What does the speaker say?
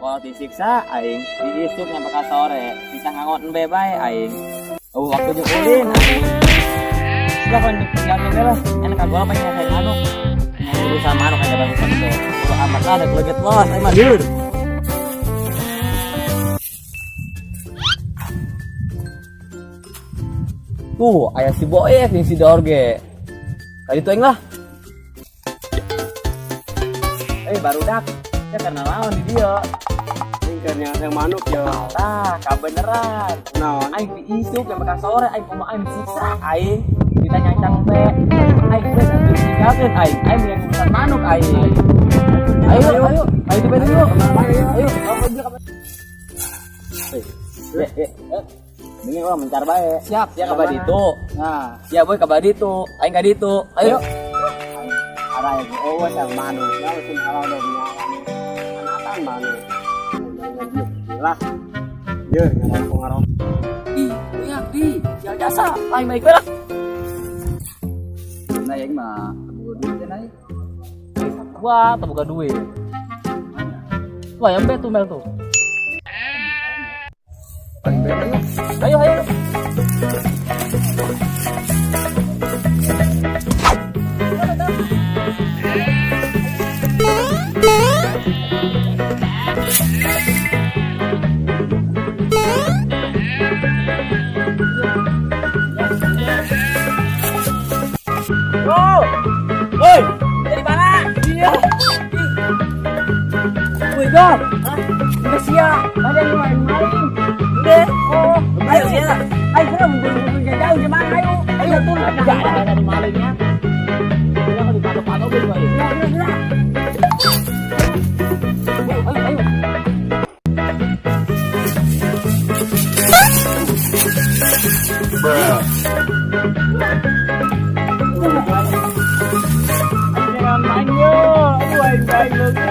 Kalau disiksa aing, diisuk nyampe ka sore, bisa ngangon embe bae aing. Oh, waktu jeung ulin aing. Lah kan tinggalin lah, enak ka gua pengen nyelesain manuk. Urusan manuk aja bang urusan teh. Bodo amat lah, ada leget los, aing mah lieur. Tuh, aya si Boek jeung si Dorge. Tadi tuh aing lah. Eh, barudak. Ya karena lawan di dia. Tingkarnya yang manuk ya. Tah, kabeneran. Naon? Aing diisuk sampai ka sore, aing kumaha aing disiksa aing. Ditanya cang teh. Aing geus atuh ditinggalkeun aing. Aing yang urusan manuk aing. Ayo, ayo, ayo. Ayo tuh dulu. Ayo. Eh, eh, eh. Ini gua mencar bae. Siap. Ya ka ditu. Nah, Ya boy ka ditu. Aing ka ditu. Ayo. Arah yang oh yang manuk. Ya wis arah udah anakan manuk. Lah. Ye, ngarok ngarok. Ih, banyak di. Sial jasa. Aing baik lah. Nah, yang mah teu duit teh naik. Wah, teu boga duit. Wah, yang tuh mel tuh. Ayo, ayo. Bro. Woi, dari mana? Iya. Woi, Gor. Hah? Udah siap. Ada yang main-main. Udah. Oh, ayo sia. Ayo kita buru-buru jauh gimana ayo. Ayo turun. Enggak ada ada malingnya. Kita kan dipatok-patok gitu, ayo. Gerak, gerak. Ayo, ayo. Ayo jangan main yo. Aduh, aing aing lu.